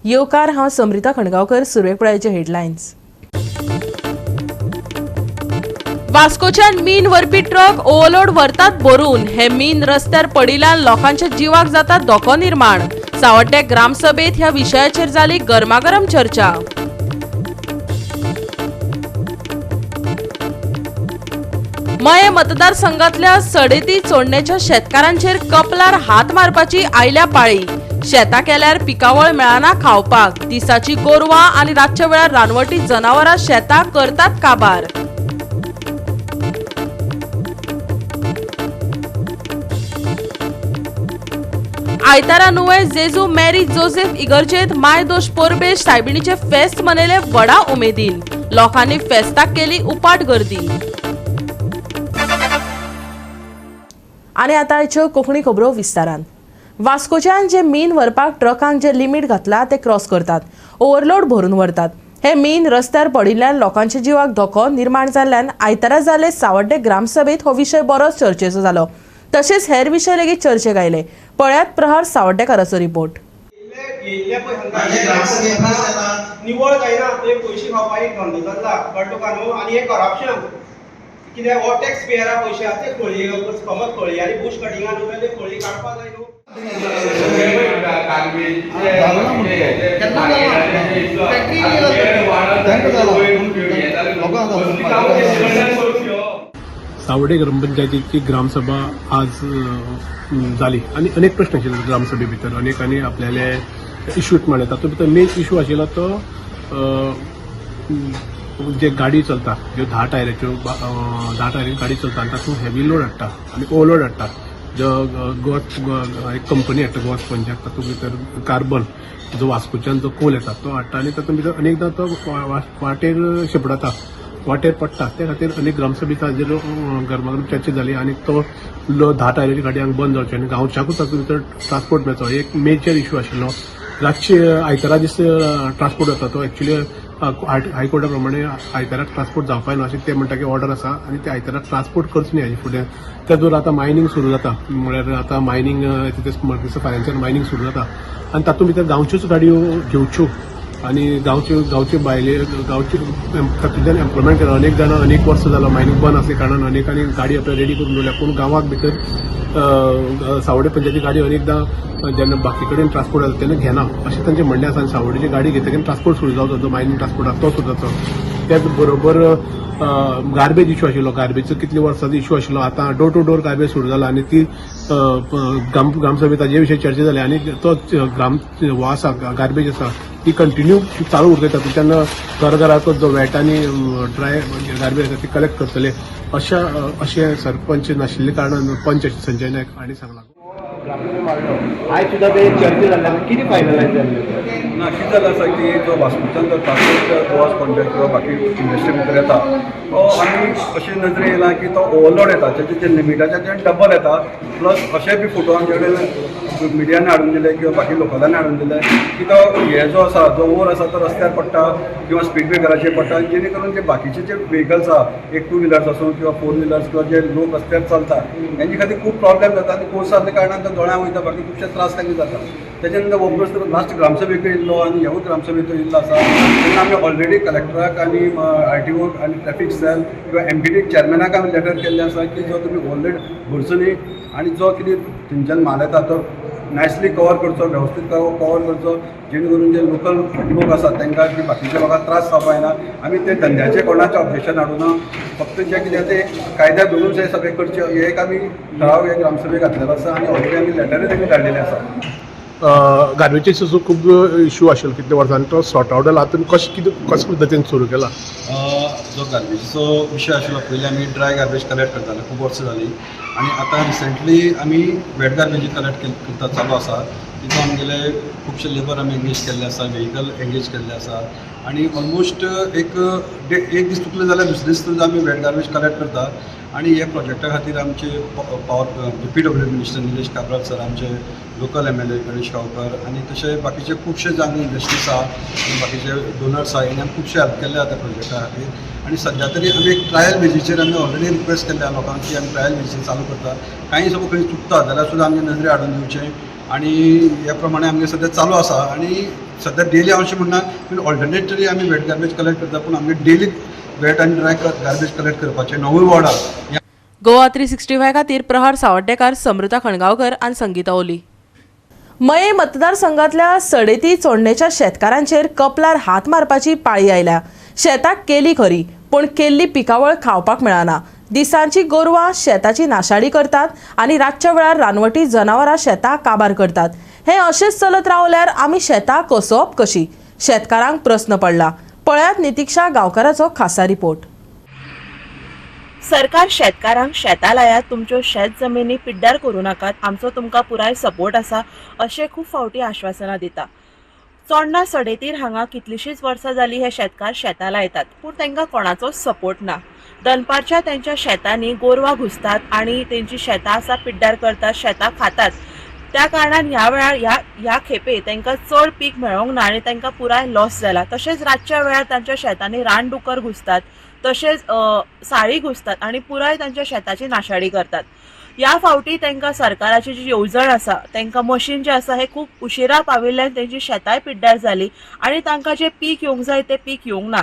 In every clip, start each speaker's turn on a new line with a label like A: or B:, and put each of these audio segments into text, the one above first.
A: येवकार. हांव समृता खणगांवकर. सुरवेक पळयाचे हेडलायन्स. वास्कोच्यान मीन व्हरपी ट्रक ओव्हरलोड व्हरतात भरून. हे मीन रस्त्यार पडिल्ल्यान लोकांच्या जिवाक जाता धोको निर्माण. सावड्डे ग्रामसभेत ह्या विशयाचेर जाली गरमागरम चर्चा. मये मतदारसंघातल्या सडेती चोडण्याच्या शेतकारांचेर कपलार हात मारपाची आयल्या पाळी. शेतां केल्यार पिकावळ मेळना खावपाक. दिसाची गोरवां आनी रातच्या वेळार रानवटी जनावरां शेतां करतात काबार. आयतारा नुवें जेजू मॅरी जोसेफ इगर्जेत माय दोश परबेश सायबिणीचे फेस्त मनयले व्हडा उमेदीन. लोकांनी फेस्ताक केली उपाट गर्दी. आनी आतां आयच्यो कोंकणी खबरो विस्तारान. वास्कोच्यान जे मीन व्हरपाक ट्रकांक जे लिमीट घातला ते क्रॉस करतात, ओव्हरलोड भरून व्हरतात. हे मीन रस्त्यार पडिल्ल्यान लोकांच्या जिवाक धोको निर्माण जाल्ल्यान आयतारा जाले सावड्डे ग्रामसभेत हो विशय बरोच चर्चेचो जालो. तशेंच हेर विशय लेगीत चर्चेक आयले. पळयात प्रहार सावड्डेकाराचो रिपोर्ट.
B: येयल्ले पळय
C: म्हणजे ग्रामसभेत प्रश्न येता.
B: निवळ जायना. ते पयशे खावपाक एक धंदो चल्ला, कळ्ळें तुका न्हू? आनी हे करप्शन कित्याक हो टॅक्स पेयरा पयशे आसा ते खळये समज खळये आनी बुश कटिंगा न्हू ते खळये काडपा जाय न्हू.
D: सावडे ग्रामपंचायतीची ग्रामसभा आज जाली आनी अनेक प्रश्न आशिल्ले ग्रामसभे भितर. अनेकांनी आपल्याले इश्यूज मांडले. तातूंत भितर मेन इशू आशिल्लो तो जे गाडी चलता, ज्यो 10 टायराच्यो, 10 टायराची गाडी चलता आनी तातूंत हेवी लोड हाडटा आनी ओवरलोड हाडटा. जो गोवा एक कंपनी हाडटा गोवा स्पंजाक, तातूंत भितर कार्बन जो वास्कोच्यान जो कोल येता तो हाडटा आनी तातूंत भितर अनेकदां तो वाटेर शिपडता, वाटेर पडटा. ते खातीर अनेक ग्रामसभेत हाजेर गरमागरम चर्चा जाली आनी तो 10 टायराची गाडी हांगा बंद जावची आनी गांवच्याकूच तातूंत भितर ट्रान्सपोर्ट मेळचो, एक मेजर इशू आशिल्लो. रातचे आयतारा दीस ट्रान्सपोर्ट जाता तो एक्चुअली हायकोर्टा प्रमाणे आयताराक ट्रान्सपोर्ट जावपाक ना अशें ते म्हणटा की ऑर्डर आसा आनी ते आयताराक ट्रान्सपोर्ट करचो न्ही हाजे फुडें. त्याच बरोबर आतां मायनींग सुरू जाता, म्हळ्यार आतां मायनींग तिथे फायनान्शियल मायनींग सुरू जाता आनी तातूंत भितर गांवच्योच गाडयो घेवच्यो आनी गांवच्यो बायले गांवचे तातूंतल्यान एम्प्लॉयमेंट केला. अनेक जाणां अनेक वर्सां जालो मायनींग बंद आसल्या कारणान अनेकांनी गाडी आपल्या रेडी करून दवरल्या, पूण गांवाक भितर सावडे पंचायती गाडी अनेकदां जेन्ना बाकी कडेन ट्रान्सपोर्ट जाता तेन्ना घेना अशें तांचें म्हणणें आसा. आनी सावडेची गाडी घेतकीर ट्रान्सपोर्ट सुरू जावचो, जो मायनींग ट्रान्सपोर्ट आसा तो सुरू जावचो. त्याच बरोबर गार्बेज इशू आशिल्लो. गार्बेजचो कितले वर्सांचो इशू आशिल्लो. आतां डोर टू डोर गार्बेज सुरू जाला आनी ती ग्रामसभेत ताजे विशयी चर्चा जाली आनी तो ग्राम हो आसा, गार्बेज आसा ती कंटिन्यू चालू उरतली. तातूंतल्यान घर घराचो जो वेट आनी ड्राय गार्बेज आसा ती कलेक्ट करतले अशा अशें सरपंच नाशिल्ल्या कारणान पंच संजय नायक हांणी सांगलां.
E: आयज सुद्दां ते चर्चा जाल्ले, कितें फायनलायज जाल्लें?
F: ना, कितें जालें आसा की जो वास्कोच्यान जो ट्रान्सपोर्ट गोवा स्पंजाक किंवा बाकी इंडस्ट्री भितर येता तो आमी अशें नदरे येयला की तो ओवरलोड येता, तेजे जे लिमिटाच्या ते डबल येता. प्लस अशे बी फोटो आमचे कडेन मिडियान हाडून दिले किंवा बाकी लोकलांनी हाडून दिले की तो हे जो आसा, जो ओवर आसा तो रस्त्यार पडटा किंवा स्पीड ब्रेकराचेर पडटा, जेणे करून जे बाकीचे जे व्हेकल्स आहा, एक टू व्हिलर्स आसूं किंवा फोर व्हिलर्स किंवा जे लोक रस्त्यार चलता तेंचे खातीर खूब प्रॉब्लेम जाता आनी कोळसो आसल्या कारणान तो दोळ्यां वयता, बाकी खुबशे त्रास तांकां जाता. तेच्या नंतर हो प्रश्न लास्ट ग्रामसभेक येयल्लो आनी ह्यावूय ग्रामसभेक येयल्लो आसा. तेन्ना आमी ऑलरेडी कलेक्टराक आनी आरटीओक आनी ट्रॅफिक सेल किंवा एमपीटी चेअरमॅनाक आमी लेटर केल्लें आसा की जो तुमी ओवरलोड भरचो न्ही आनी जो कितें थंयच्यान माल येता तो नायसली कवर करचो, वेवस्थीत कवर करचो, जेणे करून जे लोकल लोक आसात तांकां की बाकीच्या लोकांक त्रास जावपा जायना. आमी ते धंद्याचे कोणाचे ऑब्जेक्शन हाडूना, फक्त जें कितें तें कायद्या धरून हें सगळें करचें, हे एक आमी ठराव हे ग्रामसभेक घातलेलो आसा आनी ऑलरेडी आमी लेटरूय तांकां धाडलेले आसा.
D: गार्बेजीचो खूब इशू आशिल्लो कितले वर्सांनी, तो सॉर्ट आवट जाला. आतां कशें कितें कशें पद्दतीन सुरू केला?
F: जो गार्बेजीचो विशय आशिल्लो, पयलीं आमी ड्राय गार्बेज कलेक्ट करताले, खूब वर्सां जालीं आनी आतां रिसेंटली आमी वेट गार्बेज कलेक्ट करता चालू आसा. तितून आमगेले खुबशे लेबर आमी एंगेज केल्ले आसा, व्हेकल एंगेज केल्ले आसा आनी ऑलमोस्ट एक दीस चुकले जाल्यार दुसरे दीस सुद्दां आमी वेट गार्बेज कलेक्ट करता. आनी हे प्रोजेक्टा खातीर आमचे power PW minister Nilesh Cabral sir, आमचे लोकल एमएलए गणेश गांवकर आनी तशे बाकीचे खुबशे जे आमचे इंडस्ट्रीज आहा आनी बाकीचे डोनर्स आहा, हेणी आमकां खुबशे हेल्प केल्ले आहा त्या प्रोजेक्टा खातीर. आनी सद्या तरी आमी एक ट्रायल बेजीचेर आमी ऑलरेडी रिक्वेस्ट केल्ले आहा लोकांक की आमी ट्रायल बेजीचेर चालू करता. कांय समज खंय चुकता जाल्यार सुद्दां आमचे नजरे हाडून दिवचें. आनी ह्या प्रमाणे आमगे सद्या चालू आसा. आनी सद्या डेली हांव अशें म्हणना पूण ऑल्टरनेट तरी आमी वेट गार्बेज कलेक्ट करता, पूण आमगे डेली वेट आनी ड्राय गार्बेज कलेक्ट करपाचें णवूय वॉर्डाक.
A: गोवा 365 खातीर प्रहार सावड्डेकार, समृता खणगांवकर आनी संगीता ओली. मये मतदारसंघातल्या सडेती चोडणेच्या शेतकारांचेर कपलार हात मारपाची पाळी आयल्या. शेताक केली खरी, पूण केल्ली पिकावळ खावपाक मेळना. दिसांची गोरवां शेताची नाशाडी करतात आनी रातच्या वेळार रानवटी जनावरां शेतां काबार करतात. हें अशेंच चलत रावल्यार आमी शेतां कसोवप कशी? शेतकारांक प्रस्न पडला. पळयात नितिक्षा गांवकाराचो खासा रिपोर्ट.
G: सरकार शेतकारांक शेतां लायात, तुमच्यो शेत जमिनी पिड्ड्यार करूं नाकात, आमचो तुमकां पुराय सपोर्ट आसा अशें खूब फावटी आश्वासनां दिता. चोडणा सडेतीर हांगा कितलींशींच वर्सां जालीं हे शेतकार शेतां लायतात, पूण तांकां कोणाचोच सपोर्ट ना. दनपारच्या तेंच्या शेतांनी गोरवां घुसतात आनी तेंची शेतां आसा पिड्ड्यार करतात, शेतां खातात. त्या कारणान ह्या वेळार ह्या खेपे तांकां चड पीक मेळोंक ना आनी तांकां पुराय लॉस जाला. तशेंच रातच्या वेळार तांच्या शेतांनी रानडुकर घुसतात, तशेंच साळी घुसतात आनी पुराय तांच्या शेताची नाशाडी करतात. ह्या फावटी तांकां सरकाराची जी येवजण आसा, तांकां मशीन जें आसा हें खूब उशिरा पाविल्ल्यान तेंची शेतांय पिड्ड्यार जाली आनी तांकां जें पीक येवंक जाय तें पीक येवंक ना.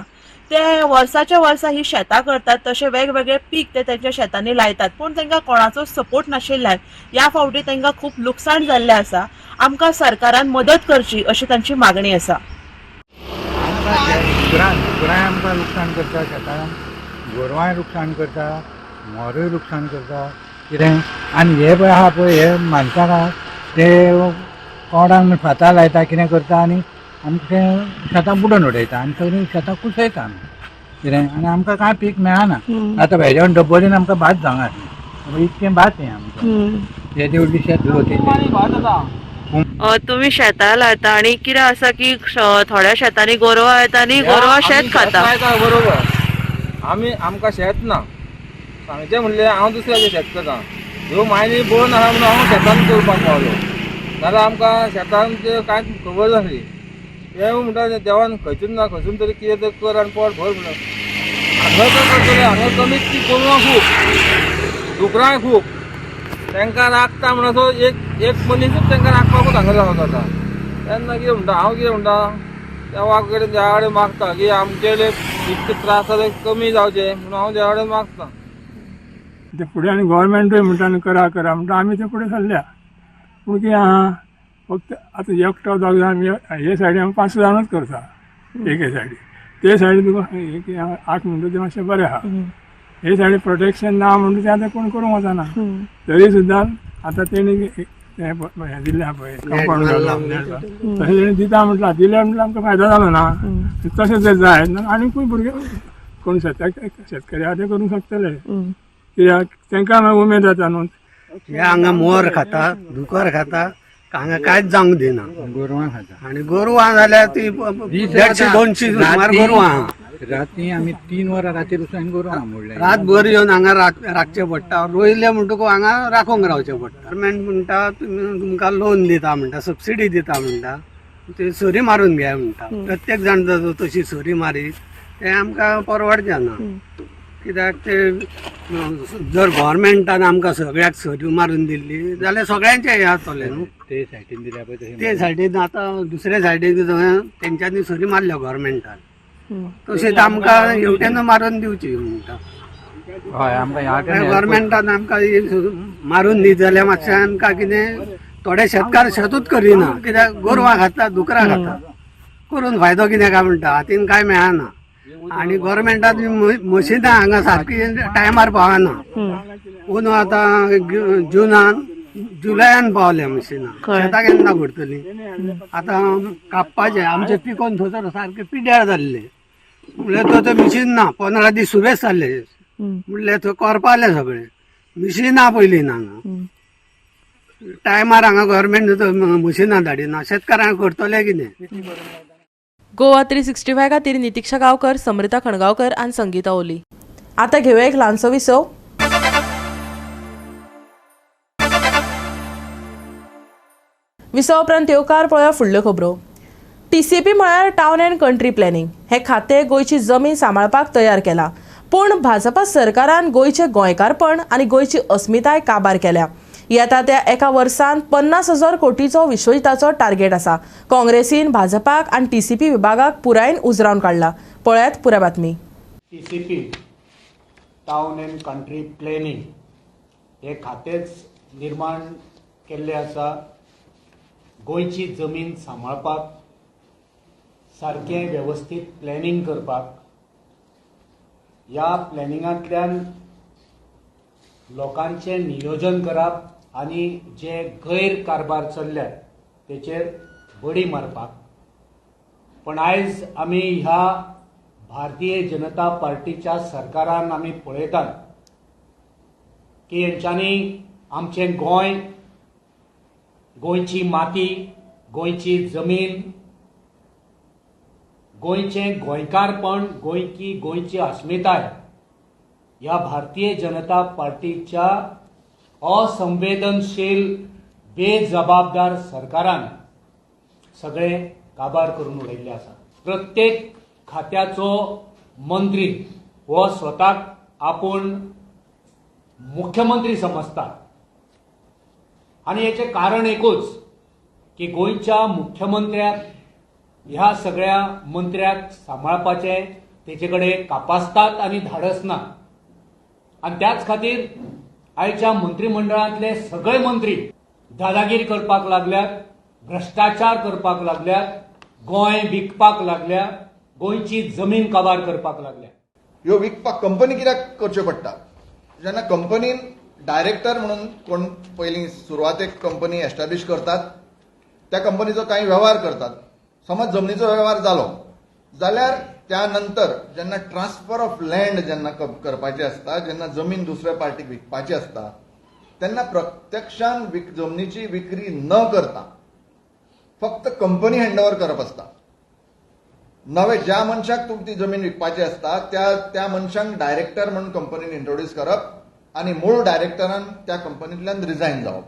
G: ते वर्साच्या वर्सा ही शेतां करतात, तशें वेगवेगळे पीक ते तेंच्या शेतांनी लायतात, पूण तांकां कोणाचो सपोर्ट नाशिल्ल्यान ह्या फावटी तांकां खूब लुकसाण जाल्लें आसा. आमकां सरकारान मदत करची अशी तांची मागणी आसा.
H: आमकां गुरां आमकां लुकसाण करता, शेतान गोरवांय लुकसाण करता, मोरूय लुकसाण करता कितें. आनी हे पळय आहा पळय हे माणसां आहा ते कोणाक फातां लायता, कितें करता आनी आमकां तें शेतां बुडोवन उडयता आनी सगळीं शेतां कुसयता आमी कितें. आनी आमकां कांय पीक मेळना. आतां हेज्या डब्बलीन आमकां भात जावंक आसलें, इतकें भात हें आमचें हेजे व्हडली शेत दवरतली.
G: तुमी शेतां लायता आनी कितें आसा की थोड्या शेतांनी गोरवां येता आनी गोरवां शेत खाता.
I: बरोबर, आमी आमकां शेत ना सांगचें म्हणल्यार हांव दुसऱ्याचें शेत करता. ह्यो मायनी बंद आहा म्हणून हांव शेतान करपाक पावलो, नाजाल्यार आमकां शेतान कांयच खबर नासली. हें म्हणटा देवान खंयसून ना खंयसून तरी कितें तरी कर आनी पोट भर म्हणून. हांगा तर करतले, हांगा कमीत ती गोरवां खूब, डुकरांय खूब, तांकां राखता म्हणसर एक एक मनीसूच तांकां राखपाकूच हांगा जावं जाता. तेन्ना कितें म्हणटा हांव, कितें म्हणटा देवा कडेन देवा कडेन मागता की आमचेले इतके त्रास जाले कमी जावचे म्हणून हांव देवा कडेन मागता.
J: ते फुडें आनी गोवोरमेंटूय म्हणटा न्हू करा करा म्हणटा, आमी ते फुडें सरल्या. पूण कितें आहा, फक्त आतां एकटो दोग जाण आमी हे सायडीन आमी 5 जाणूच करता एके सायडीन. ते सायडीन तुका हें कितें आहा, 8 म्हणटा तें मातशें बरें आहा. हे सायडीन प्रोटेक्शन ना म्हणटा तें आतां कोण करूंक वचना. तरी सुद्दां आतां तेणी तें हें दिल्लें आहा पळय कंपावंड घातलां, तशें तेणी दिता म्हटलां, दिलें म्हटल्यार आमकां फायदो जालो ना. तशें जर जायत ना आनीकूय भुरगे कोण शेतकरी आहा ते करूंक शकतले, कित्याक तांकां मागीर उमेद जाता न्हू.
K: हे हांगा मोर खाता, दुकर खाता, हांगा कांयच जावंक दिना.
H: गोरवां खाता
K: आनी गोरवां जाल्यार ती 150-200 सुमार गोरवां आहा.
H: राती आमी 3 वरां राती वचून गोरवां मोडल्या.
K: रातभर येवन हांगा राखचें पडटा. रोयलें म्हणटकूच हांगा राखूंक रावचें पडटा. गव्हर्मेंट म्हणटा तुमी तुमकां लोन दिता म्हणटा, सबसिडी दिता म्हणटा, ते सरी मारून घे म्हणटा. प्रत्येक जाण जर तशी सरी मारीत तें आमकां परवडचें ना. कित्याक ते जर गव्हर्मेंटान आमकां सगळ्याक सरी मारून दिल्ली जाल्यार सगळ्यांचें हें जातलें न्हू.
H: ते सायडीन दिल्या पळय तशें
K: ते सायडीन आतां दुसऱ्या सायडीन तेंच्यांनी सरी मारल्या गव्हर्मेंटान, तशेंच आमकां हेवटेन मारून दिवची म्हणटा.
H: हय, आमकां ह्या
K: गव्हर्मेंटान आमकां मारून दित जाल्यार मातशें आमकां कितें थोडे शेतकार शेतूच करिना, कित्याक गोरवां खाता, दुकरां खाता, करून फायदो कितें काय म्हणटा, हातीन कांय मेळना. आनी गव्हर्मेंटान मशिनां हांगा सारकी टायमार पावना. अंदू आतां जुनान जुलयान पावल्या मशिनां, शेतां केन्ना भरतलीं. आतां कापपाचें आमचें पिकोन थंयसर सारकें पिड्ड्यार जाल्लें, म्हणल्यार थंय तें मशीन ना, 15 दीस सुबेज जाल्ले, म्हणल्यार थंय करपालें सगळें, मशीन ना पयलीं ना हांगा टायमार. हांगा गव्हर्मेंट मशिनां धाडिना, शेतकारांक करतलें कितें.
A: गोवा 365 खातीर नितिक्षा गांवकर, समृता खणगांवकर आनी संगीता ओली. आतां घेवया एक ल्हानसो विसव. विसवा उपरांत येवकार पळोवया फुडल्यो खबरो. TCP म्हळ्यार टावन अँड कंट्री प्लॅनिंग हें खातें गोंयची जमीन सांबाळपाक तयार केलां, पूण भाजपा सरकारान गोंयचें गोंयकारपण आनी गोंयची अस्मिताय काबार केल्या. येता त्या एका वर्सान 50,000 कोटीचो विश्वजिताचो टार्गेट आसा. काँग्रेसीन भाजपाक आनी टीसीपी विभागाक पुरायेन उजरावन काडला. पळयात पुराय बातमी.
L: TCP town and country planning हे खातेंच निर्माण केल्लें आसा. गोंयची जमीन सांबाळपाक, सारकें वेवस्थीत प्लॅनिंग करपाक, ह्या प्लॅनिंगांतल्यान लोकांचें नियोजन करप आनी जे गैर कारभार चल्ल्यात तेचेर बडी मारपाक. पण आयज आमी ह्या भारतीय जनता पार्टीच्या सरकारान आमी पळयतात की हेंच्यांनी आमचें गोंय, गोंयची माती, गोंयची जमीन, गोंयचें गोंयकारपण, गोंयची गोंयची अस्मिताय ह्या भारतीय जनता पार्टीच्या असंवेदनशील बेजबाबदार सरकारान सगळें काबार करून उडयल्लें आसा. प्रत्येक खात्याचो मंत्री हो स्वताक आपूण मुख्यमंत्री समजता आनी हेचें कारण एकूच की गोंयच्या मुख्यमंत्र्याक ह्या सगळ्या मंत्र्याक सांबाळपाचें तेचे कडेन कापास्तात आनी धाडस ना. आनी त्याच खातीर आयच्या मंत्रिमंडळांतले सगळे मंत्री दादागिरी करपाक लागल्यात, भ्रश्टाचार करपाक लागल्यात, गोंय विकपाक लागल्या, गोंयची जमीन काबार करपाक लागल्या.
M: ह्यो विकपाक कंपनी कित्याक करच्यो पडटा? जेन्ना कंपनीन डायरेक्टर म्हणून कोण पयलीं सुरवातेक कंपनी एस्टॅब्लीश करतात, त्या कंपनीचो कांय वेव्हार करतात. समज जमनीचो वेव्हार जालो जाल्यार त्या नंतर जेन्ना ट्रान्सफर ऑफ लँड जेन्ना करपाचें आसता, जेन्ना जमीन दुसऱ्या पार्टीक विकपाची आसता, तेन्ना प्रत्यक्षान जमनीची विक्री न करता फक्त कंपनी हँडओवर करप आसता. नवे ज्या मनशाक तुमकां ती जमीन विकपाची आसता त्या मनशाक डायरेक्टर म्हणून कंपनीन इंट्रोड्यूस करप आनी मूळ डायरेक्टरान त्या कंपनींतल्यान रिजायन जावप.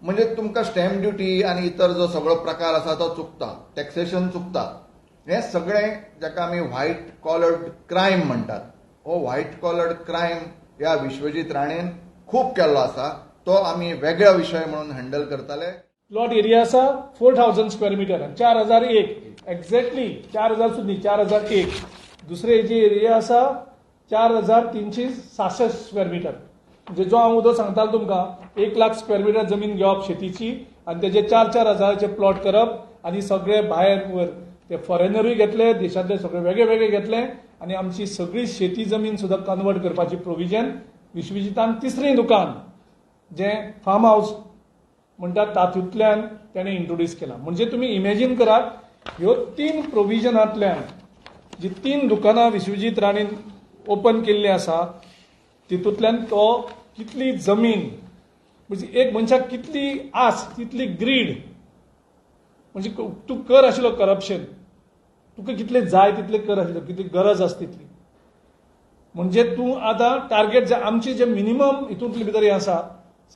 M: म्हणजे तुमकां स्टॅम्प ड्युटी आनी इतर जो सगळो प्रकार आसा तो चुकता, टॅक्सेशन चुकता. हें सगळें जाका आमी व्हायट कॉलर्ड क्रायम म्हणटात, हो व्हायट कॉलर्ड क्रायम ह्या विश्वजीत राणेन खूब केल्लो आसा. तो आमी वेगळो विशय म्हणून हँडल करताले.
N: प्लॉट एरिया आसा 4000 स्क्वेअर मिटर, 4001 एक्झॅक्टली, 4000 सुद्दां न्ही, 4001. दुसरे जी एरिया आसा 4366 स्क्वेअर मिटर. म्हणजे जो हांव उदो सांगतालो तुमकां 1 लाख स्क्वेअर मिटर जमीन घेवप शेतीची आनी तेजे 4-4 हजाराचे प्लॉट करप आनी सगळे भायर वर ते फॉरेनरूय घेतले, देशांतले सगळे वेगळे वेगळे घेतले आनी आमची सगळी शेती जमीन सुद्दां कन्वर्ट करपाची प्रोविजन विश्वजितान तिसरें दुकान जें फार्म हावस म्हणटात तातूंतल्यान तेणें इंट्रोड्यूस केलां. म्हणजे तुमी इमेजीन करात, ह्यो 3 प्रोविजनांतल्यान जी 3 दुकानां विश्वजीत राणेन ओपन केल्लीं आसा तितूंतल्यान तो कितली जमीन, म्हणजे एक मनशाक कितली आस, कितली ग्रीड, म्हणजे तूं कर आशिल्लो करप्शन, तुका कितले जाय तितले कर आशिल्लो, कितली गरज आसा तितली. म्हणजे तूं आतां टार्गेट जे आमचे जे मिनिमम हितूंतले भितर हें आसा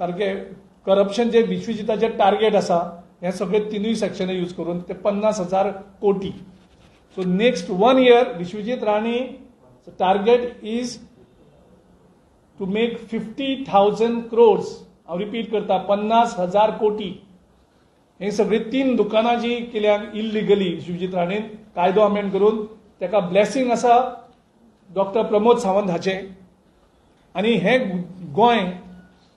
N: सारकें करप्शन जे विश्वजिताचें टार्गेट आसा हें सगळें 3 सेक्शनां यूज करून ते 50,000 कोटी. So next 1 year Vishwajit Rane target is to make 50,000 crores. हांव रिपीट करता, 50,000 कोटी. हे सगळी 3 दुकानां जी केल्या इल्लिगली विश्वजीत राणेन कायदो अमेंड करून, ताका ब्लेसिंग आसा डॉक्टर प्रमोद सावंत हाचें. आनी हें गोंय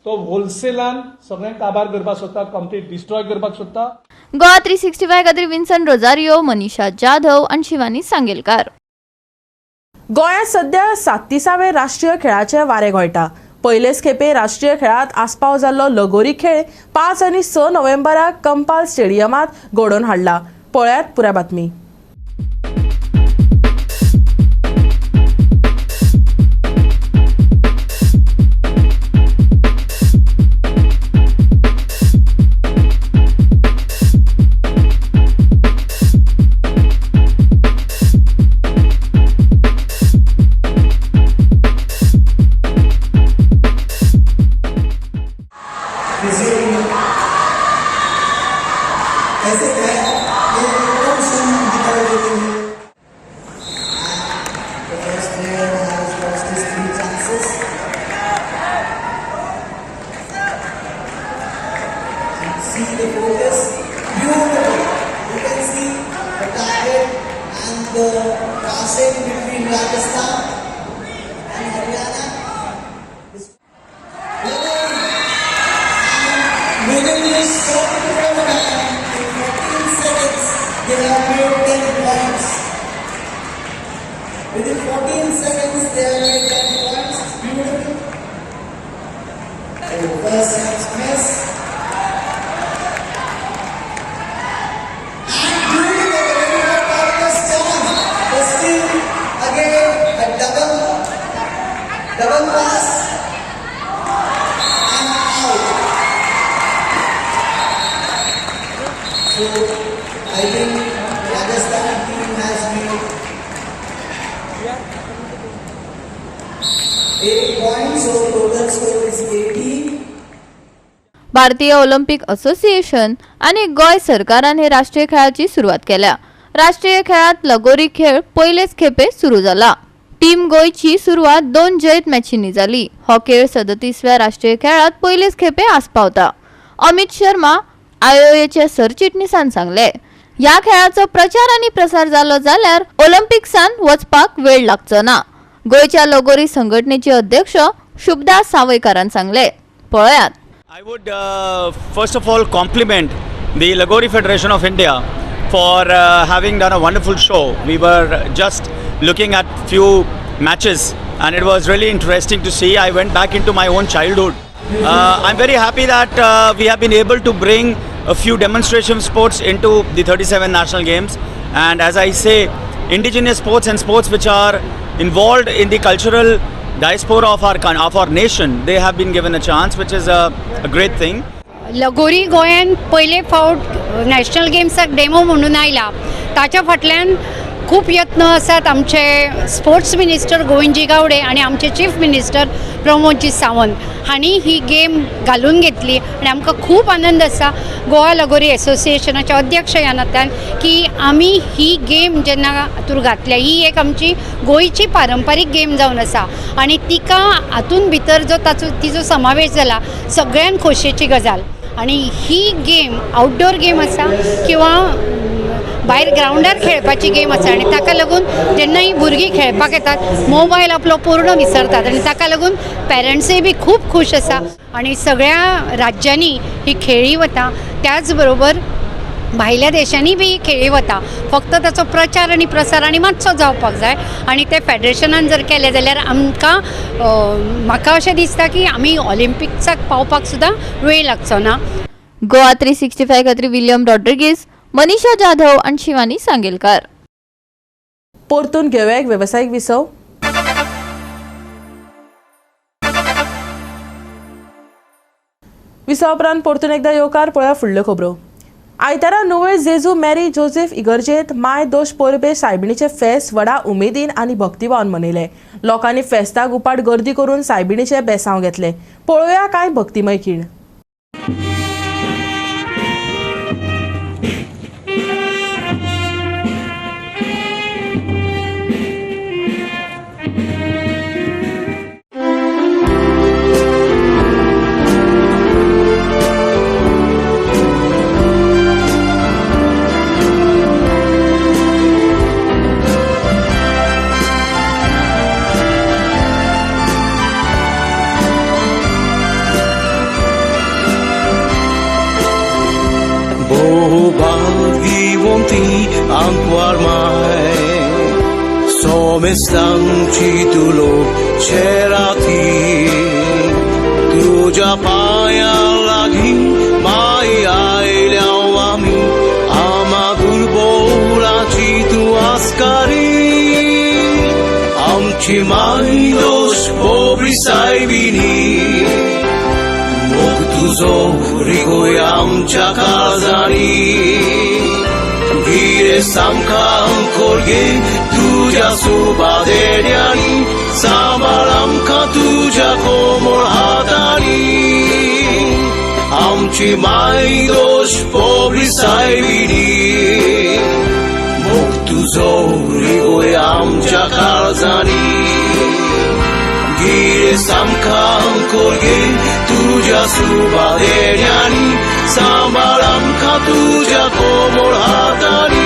N: तो होलसेलान सगळें काबार करपाक सोदता, कंप्लीट डिस्ट्रॉय करपाक सोदता.
O: गोवा 365 खातीर विन्सन रोजारियो, मनीषा जाधव आनी शिवानी सांगेलकार.
A: गोंयांत सध्या 37वें राष्ट्रीय खेळाचें वारें घोळटा. पयलेच खेपे राष्ट्रीय खेळांत आस्पाव जाल्लो लगोरी खेळ 5 आनी 6 नोव्हेंबराक कंपाल स्टेडियमांत घडोवन हाडला. पळयात पुराय बातमी.
C: focus. Beautiful. You can see the target and the passing between Rajasthan and Haryana. And within this short period of time, in 14 seconds, they have made 10 points. Within 14 seconds, they have made 10 points. Beautiful. So first attempt miss. And beautiful, the very first chance. But still, again, a double pass and out. So, I think Rajasthan team has made 8 points, so total score is 18.
O: भारतीय Olympic association आनी गोंय सरकारान हे राष्ट्रीय खेळाची सुरवात केल्या. राष्ट्रीय खेळात लगोरी खेळ पयलेच खेपे सुरू जाला. टीम गोंयची सुरवात दोन जैत मॅचींनी जाली. हो खेळ 37व्या राष्ट्रीय खेळात पयलेच खेपे आस्पावता. अमित शर्मा, आयओएच्या सरचिटणीसान सांगले, ह्या खेळाचो प्रचार आनी प्रसार जालो जाल्यार ऑलिम्पिक्सान वचपाक वेळ लागचो ना. गोंयच्या लगोरी संघटनेचे अध्यक्ष शुभदा सावयकारान सांगले, पळयात.
P: I would first of all compliment the Lagori Federation of India for having done a wonderful show. We were just looking at few matches and it was really interesting to see. I went back into my own childhood. I'm very happy that we have been able to bring a few demonstration sports into the 37 national games, and as I say, indigenous sports and sports which are involved in the cultural diaspora of our nation, they have been given a chance, which is a great thing.
Q: लगोरी गोंयान पयले फावट national गेम्साक demo म्हणून आयला, ताच्या फाटल्यान खूब यत्न आसात आमचे स्पोर्ट्स मिनिस्टर गोविंदजी गावडे आनी आमचे चीफ मिनिस्टर प्रमोदजी सावंत हांणी ही गेम घालून घेतली आनी आमकां खूब आनंद आसा गोवा लगोरी एसोसिएशनाचे अध्यक्ष ह्या नात्यान की आमी ही गेम जेन्ना हातूर घातल्या, ही एक आमची गोंयची पारंपारीक गेम जावन आसा आनी तिका हातून भितर जो ताचो तिजो समावेश जाला, सगळ्यांत खोशयेची गजाल. आनी ही गेम आउटडोर गेम आसा किंवा भायर ग्रावंडार खेळपाची गेम आसा आनी ताका लागून जेन्ना ही भुरगीं खेळपाक येतात, मोबायल आपलो पूर्ण विसरतात आनी ताका लागून पेरंट्सूय बी खूब खूश आसा आनी सगळ्या राज्यांनी ही खेळी वता, त्याच बरोबर भायल्या देशांनी बी ही खेळी वता. फक्त ताचो प्रचार आनी प्रसार आनी मातसो जावपाक जाय आनी ते फेडरेशनान जर केलें जाल्यार आमकां, म्हाका अशें दिसता की आमी ऑलिम्पिक्साक पावपाक सुद्दां वेळ लागचो ना.
O: गोवा 365 खातीर विलियम रॉड्रिगीज, मनीषा जाधव आणि शिवानी सांगेलकार.
A: परतून घेवया एक वेवसायीक विसव. विसवा उपरांत परतून एकदा येवकार. पळया फुडल्यो खबरो. आयतारा नुवें जेजू मॅरी जोसेफ इगर्जेत माय दोश परबे सायबिणीचे फेस्त व्हडा उमेदीन आनी भक्तिभावान मनयले. लोकांनी फेस्ताक उपाट गर्दी करून सायबिणीचे बेसांव घेतले. पळोवया कांय भक्तिमय खीण.
R: बहुभाग्यवंती आंकवार माय, सोमेस्तांची तुलो चेराती, तुझ्या पाया लागी माय आयल्या आमी, आमा दुर्बोलाची तूं आस्कारी, आमची माय दोश पोबरी सायबिनी, मोग तुझो रिगोय आमच्या काळजानी, गिरे सामकां कोरगे तुझ्या सुबादेड्यांनी, सांबाळ आमकां तुझ्या कोमळ हातांनी, आमची माय दोश पोबरी सायबिनी, मोग तुझो रिगोय आमच्या काळजानी, गिरे दीस आमकां कोरगे तुज्या सुवादेड्यांनी सांबाळ आमकां तुज्या कोमळ हातांनी.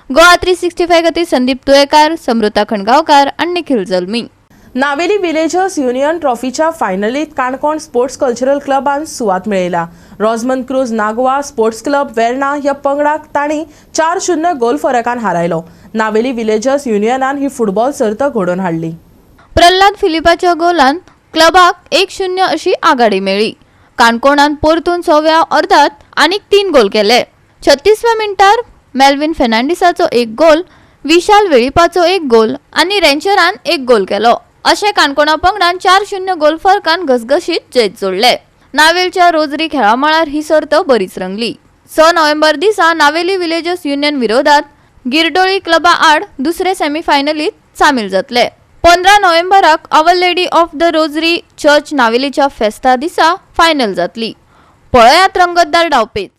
O: गोवा 365 खातीर संदीप तुयेकार, समृता खणगांवकार आनी निखिल जल्मी.
A: नावेली विलेजर्स युनियन ट्रॉफीच्या फायनलीत काणकोण स्पोर्ट्स कल्चरल क्लबान सुवात मेळयला. Rosamund Cruz Nagwa sports club Verna ह्या पंगडाक तांणी 4-0 गोल फरकान हारायलो. नावेली विलेजर्स युनियनान ही फुटबॉल सर्त घडोवन हाडली.
O: प्रल्हाद फिलिपाच्या गोलान क्लबाक 1-0 अशी आघाडी मेळ्ळी. काणकोणान परतून 6व्या अर्दात आनीक 3 गोल केले. 36व्या मिनटार मेल्विन फेर्नांडीसाचो 1 गोल, विशाल वेळीपाचो 1 गोल आनी रेंचरान 1 गोल केलो. अशें काणकोणा पंगडान 4-0 गोल फरकान घसघशीत जैत जोडले. नावेलच्या रोजरी खेळामळार ही सर्त बरीच रंगली. 6 नोव्हेंबर दिसा नावेली विलेजर्स युनियन विरोधात गिरडोळी क्लबा आड दुसरे सेमीफायनलीत सामील जातले. 15 नोव्हेंबराक our lady of the rosary church नावेलीच्या फेस्ता दिसा फायनल जातली. पळयात रंगतदार डावपेच.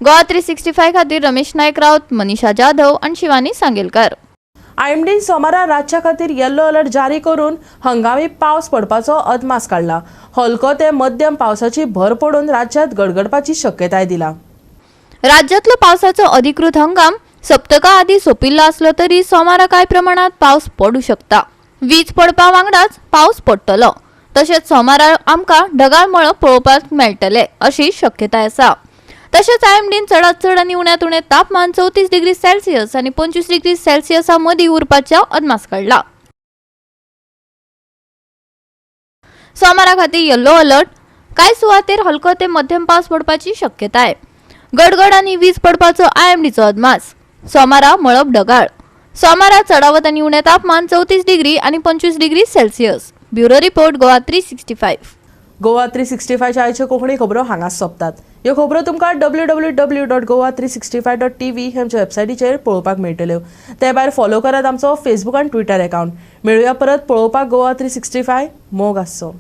O: गोवा 365 खातीर रमेश नायक राऊत, मनीषा जाधव आणि शिवानी सांगेलकर.
A: आयएमडीन सोमारा राज्या खातीर येल्लो अलर्ट जारी करून हंगामी पावस पडपाचो अदमास काडला. हलको ते मध्यम पावसाची भर पडून राज्यात गडगडपाची शक्यताय दिला.
O: राज्यातलो पावसाचो अधिकृत हंगाम सप्तका आदी सोंपिल्लो आसलो तरी सोमारा कांय प्रमाणात पावस पडू शकता. वीज पडपा वांगडाच पावस पडटलो. तशेंच सोमारा आमकां ढगाळ मळब पळोवपाक मेळटले अशी शक्यताय आसा. तशेंच आयएमडीन चडात चड आनी उण्यात उणें तापमान 34 डिग्री सेल्सियस आनी 25 डिग्री सेल्सियसा मदीं उरपाचो अदमास काडला. सोमारा खातीर येल्लो अलर्ट. कांय सुवातेर हलको ते मध्यम पावस पडपाची शक्यताय. गडगड आनी वीज पडपाचो आयएमडीचो अदमास. सोमारा मळब ढगाळ. सोमारा चडावत आनी उणें तापमान 34 डिग्री आनी 25 degree Celsius. Bureau report, Goa 365.
A: Goa 365 आयच्यो कोंकणी खबरो हांगाच सोंपतात. ह्यो खबरो तुमकां www.goa365.tv हे आमच्या वेबसायटीचेर पळोवपाक मेळटल्यो. ते भायर फॉलो करात आमचो फेसबूक आनी ट्विटर अकावंट. मेळुया परत पळोवपाक गोवा 365. मोग आसचो.